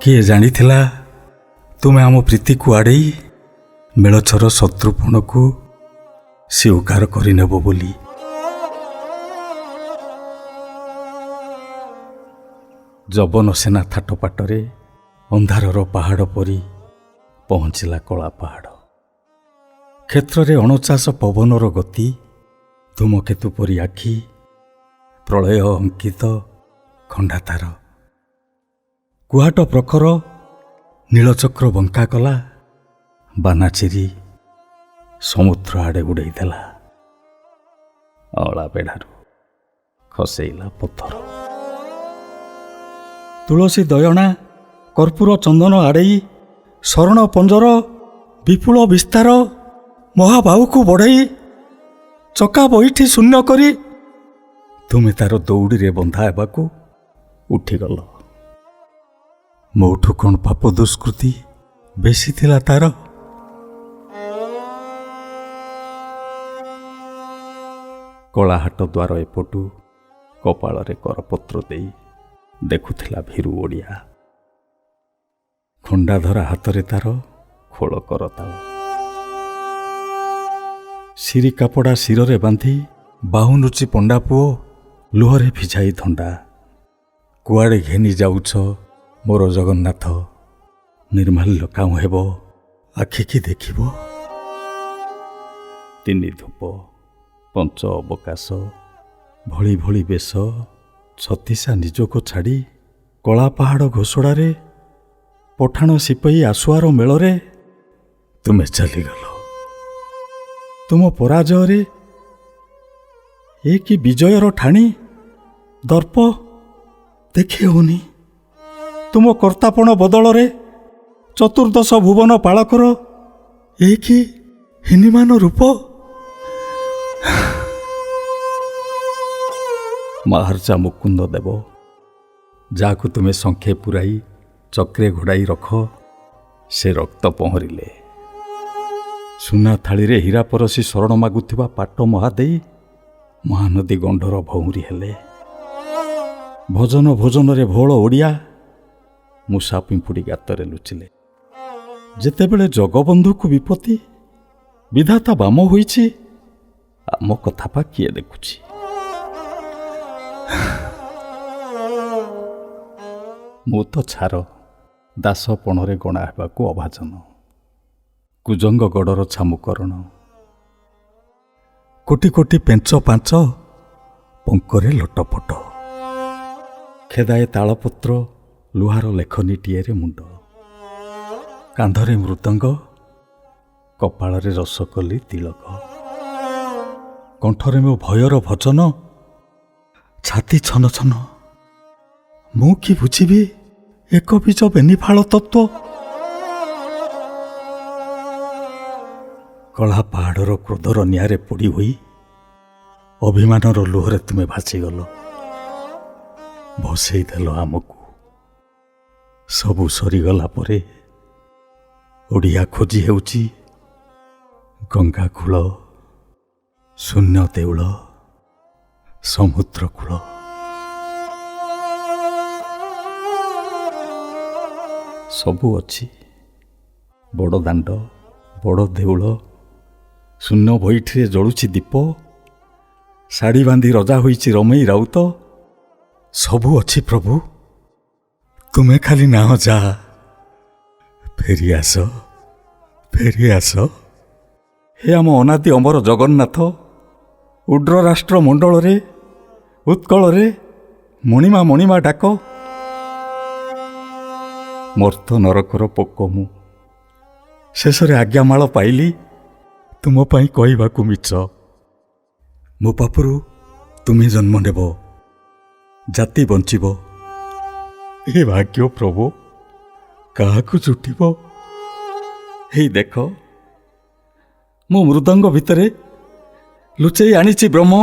କିଏ ଜାଣିଥିଲା ତୁମେ ଆମ ପ୍ରୀତିକୁ ଆଡ଼େଇ ମେଳଛର ଶତ୍ରୁପଣକୁ ସ୍ୱୀକାର କରିନେବ ବୋଲି। ଯବନ ସେନା ଥାଟପାଟରେ ଅନ୍ଧାରର ପାହାଡ଼ ପରି ପହଞ୍ଚିଲା କଳା ପାହାଡ଼। କ୍ଷେତ୍ରରେ ଅଣଚାଷ ପବନର ଗତି, ଧୂମକେତୁ ପରି ଆଖି, ପ୍ରଳୟ ଅଙ୍କିତ ଖଣ୍ଡା ତାର। କୁହାଟ ପ୍ରଖର ନୀଳଚକ୍ର ବଙ୍କା କଲା, ବାନା ଚିରି ସମୁଦ୍ର ଆଡ଼େ ଉଡ଼େଇ ଦେଲା, ଅଁଳା ବେଢ଼ାରୁ ଖସେଇଲା ପଥର। ତୁଳସୀ ଦୟଣା କର୍ପୂର ଚନ୍ଦନ ଆଡ଼େଇ ଶରଣ ପଞ୍ଜର ବିପୁଳ ବିସ୍ତାର ମହାବାହୁକୁ ବଢ଼େଇ ଚକା ବଇଠି ଶୂନ୍ୟ କରି ତୁମେ ତାର ଦଉଡ଼ିରେ ବନ୍ଧା ହେବାକୁ ଉଠିଗଲ। ମୋଠୁ କ'ଣ ପାପ ଦୁଷ୍କୃତି ବେଶୀ ଥିଲା ତାର? କଳାହାଟ ଦ୍ୱାର ଏପଟୁ କପାଳରେ କରପତ୍ର ଦେଇ ଦେଖୁଥିଲା ଭୀରୁ ଓଡ଼ିଆ। ଖଣ୍ଡାଧରା ହାତରେ ତାର ଖୋଳ କରତାଳ। ଶିରି କାପଡ଼ା ଶିରରେ ବାନ୍ଧି ବାହୁ ନୁଚି ପଣ୍ଡା ପୁଅ ଲୁହରେ ଭିଜାଇ ଧଣ୍ଡା। କୁଆଡ଼େ ଘେନି ଯାଉଛ ମୋର ଜଗନ୍ନାଥ? ନିର୍ମାଲ୍ୟ କାଉଁ ହେବ, ଆଖିକି ଦେଖିବ? ତିନି ଧୂପ, ପଞ୍ଚ ଅବକାଶ, ଭଳି ଭଳି ବେଶ, ଛତିଶା ନିଜକୁ ଛାଡ଼ି କଳା ପାହାଡ଼ ଘୋଷଡ଼ାରେ ପଠାଣ ସିପାହୀ ଆସୁଆର ମେଳରେ ତୁମେ ଚାଲିଗଲ। ତୁମ ପରାଜୟରେ ଏ କି ବିଜୟର ଠାଣି ଦର୍ପ ଦେଖି ହେଉନି। ତୁମ କର୍ତ୍ତାପଣ ବଦଳରେ ଚତୁର୍ଦ୍ଦଶ ଭୁବନ ପାଳକର ଏ କି ହୀନିମାନ ରୂପ? ମହାରାଜା ମୁକୁନ୍ଦ ଦେବ, ଯାହାକୁ ତୁମେ ଶଙ୍ଖେ ପୁରାଇ ଚକ୍ରେ ଘୋଡ଼ାଇ ରଖ, ସେ ରକ୍ତ ପହଁରିଲେ। ସୁନା ଥାଳିରେ ହୀରା ପରସି ଶରଣ ମାଗୁଥିବା ପାଟ ମହାଦେଇ ମହାନଦୀ ଗଣ୍ଡର ଭଉଁରୀ ହେଲେ। ଭଜନ ଭୋଜନରେ ଭୋଳ ଓଡ଼ିଆ ମୂଷା ପିମ୍ପୁଡ଼ି ଗାତରେ ଲୁଚିଲେ। ଯେତେବେଳେ ଜଗବନ୍ଧୁକୁ ବିପତ୍ତି, ବିଧାତା ବାମ ହୋଇଛି, ଆମ କଥା ପା କିଏ ଦେଖୁଛି? ମୁଁ ତ ଛାର, ଦାସପଣରେ ଗଣା ହେବାକୁ ଅଭାଜନ, କୁଜଙ୍ଗ ଗଡ଼ର ଛାମୁକରଣ। କୋଟି କୋଟି ପେଞ୍ଚ ପାଞ୍ଚ ପଙ୍କରେ ଲଟପଟ, ଖେଦାଏ ତାଳପତ୍ର ଲୁହାର ଲେଖନୀଟିଏରେ ମୁଣ୍ଡ, କାନ୍ଧରେ ମୃଦଙ୍ଗ, କପାଳରେ ରସକଲି ତିଳକ, କଣ୍ଠରେ ମୋ ଭୟର ଭଜନ, ଛାତି ଛନ ଛନ। ମୁଁ କି ବୁଝିବି ଏକ ବୀଜ ବେନିଫାଳ ତତ୍ତ୍ୱ? କଳା ପାହାଡ଼ର କ୍ରୋଧର ନିଆଁରେ ପୋଡ଼ି ହୋଇ ଅଭିମାନର ଲୁହରେ ତୁମେ ଭାସିଗଲ, ଭସେଇ ଦେଲ ଆମକୁ। ସବୁ ସରିଗଲା ପରେ ଓଡ଼ିଆ ଖୋଜି ହେଉଛି ଗଙ୍ଗା କୂଳ, ଶୂନ୍ୟ ଦେଉଳ, ସମୁଦ୍ର କୂଳ। ସବୁ ଅଛି, ବଡ଼ ଦାଣ୍ଡ, ବଡ଼ ଦେଉଳ, ଶୂନ୍ୟ ବୈଠିରେ ଜଳୁଛି ଦୀପ, ଶାଢ଼ୀ ବାନ୍ଧି ରଜା ହୋଇଛି ରମେଇ ରାଉତ। ସବୁ ଅଛି ପ୍ରଭୁ, ତୁମେ ଖାଲି ନାହ ଯା, ଫେରି ଆସ, ଫେରି ଆସ। ହେ ଆମ ଅନାଦି ଅମର ଜଗନ୍ନାଥ, ଉଡ୍ର ରାଷ୍ଟ୍ର ମଣ୍ଡଳରେ ଉତ୍କଳରେ ମଣିମା ମଣିମା ଡାକ। ମର୍ତ୍ତ ନରକର ପୋକ ମୁଁ, ଶେଷରେ ଆଜ୍ଞାମାଳ ପାଇଲି ତୁମ ପାଇଁ କହିବାକୁ ମିଛ। ମୋ ପାପରୁ ତୁମେ ଜନ୍ମ ନେବ, ଜାତି ବଞ୍ଚିବ। ଏ ଭାଗ୍ୟ ପ୍ରଭୁ କାହାକୁ ଜୁଟିବ? ହେଇ ଦେଖ, ମୋ ମୃଦଙ୍ଗ ଭିତରେ ଲୁଚେଇ ଆଣିଛି ବ୍ରହ୍ମ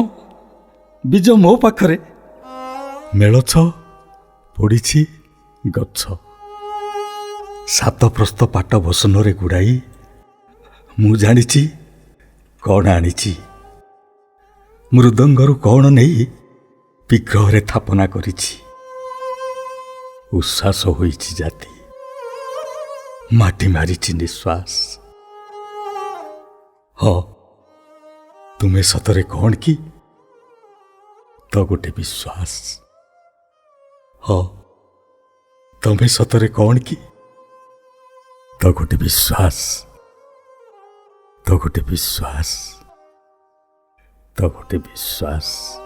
ବୀଜ ମୋ ପାଖରେ। ମେଳଛ ପଡ଼ିଛି ଗଛ, ସାତ ପ୍ରସ୍ତ ପାଟ ବସନରେ ଗୁଡ଼ାଇ ମୁଁ ଜାଣିଛି କ'ଣ ଆଣିଛି। ମୃଦଙ୍ଗରୁ କ'ଣ ନେଇ ବିଗ୍ରହରେ ଥାପନା କରିଛି। ଉଶ୍ୱାସ ହୋଇଛି ଜାତି। ମାଟି ମାରିଛି ନିଶ୍ୱାସ। ହଁ, ତୁମେ ସତରେ କ'ଣ କି ତ ଗୋଟେ ବିଶ୍ୱାସ। ହଁ, ତମେ ସତରେ କ'ଣ କି ତ ଗୋଟେ ବିଶ୍ୱାସ, ତ ଗୋଟେ ବିଶ୍ୱାସ, ତ ଗୋଟେ ବିଶ୍ୱାସ।